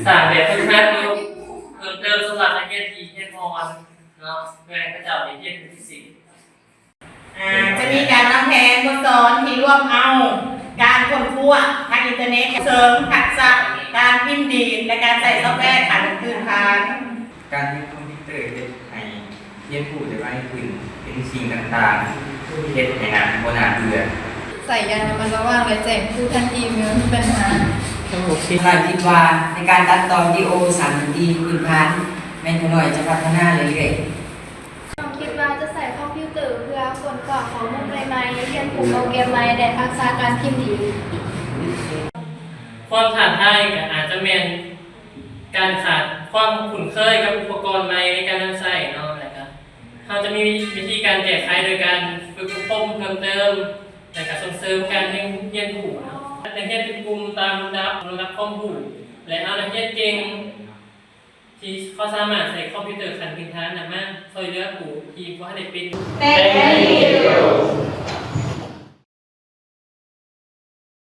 ສ້າງແບບຝຶກຫັດເພີ່ມເຕີມສຳລັບນັກຮຽນທີ່ຮຽນອ່ອນເນາະ ເພື່ອໃຫ້ເຂົາເຈົ້າໄດ້ຮຽນຮູ້ສິ່ງ ອາ ຈະມີການວາງແຜນບົດສອນທີ່ລວມເອົາການຄົ້ນຄວ້າທາງອິນເຕີເນັດ, ເສີມທັກສະການພິມດີດ ແລະ ການໃຊ້ຊອບແວຂັ້ນພື້ນຖານ. ການຮຽນຄອມພິວເຕີເຮັດໃຫ້ຮຽນຮູ້ໄດ້ໄວຂຶ້ນ, ເຫັນສິ່ງຕ່າງໆ ເຮັດໃຫ້ໜ້າ ບໍ່ໜ້າເບື່ອ. ໃຊ້ຢ່າງລະມັດລະວັງ ແລະ ແຈ້ງຄູທັນທີເມື່ອມີບັນຫາ. ໂອເຄ. ຂ້ອຍຄິດວ່າໃນການຕັດຕໍ່ວິດີໂອສາມມິຕິພື້ນຖານ ແມ່ນໜ້ອຍຈະພັດທະນາເລື້ອຍໆ. ນ້ອງຄິດວ່າຈະໃຊ້ຄອມພິວເຕີເພື່ອຄົ້ນຄວ້າຂໍ້ມູນໃໝ່ໆ, ຮຽນຮູ້ໂປຣແກຣມໃໝ່ ແລະ ທັກສະການພິມດີດ. ຄວາມທ້າທາຍກໍອາດຈະແມ່ນການຂາດຄວາມຄຸ້ນເຄີຍກັບອຸປະກອນໃໝ່ໃນການນຳໃຊ້ເນາະ ແລ້ວກໍເຮົາຈະມີວິທີການແກ້ໄຂໂດຍການຝຶກອົບຮົມເພີ່ມເຕີມ ແລ້ວກໍສົ່ງເສີມການຮຽນ ຮຽນຮູ້ເນາະ. ນັກຮຽນເປັນກຸ່ມຕາມລຳດັບ ລຳດັບຄວາມຮູ້ ແລະ ເອົານັກຮຽນເກັ່ງ ທີ່ເຂົາສາມາດໃຊ້ຄອມພິວເຕີຂັ້ນພື້ນຖານນຳມາຊ່ວຍເຫຼືອຜູ້ທີ່ບໍ່ທັນໄດ້ເປັນ.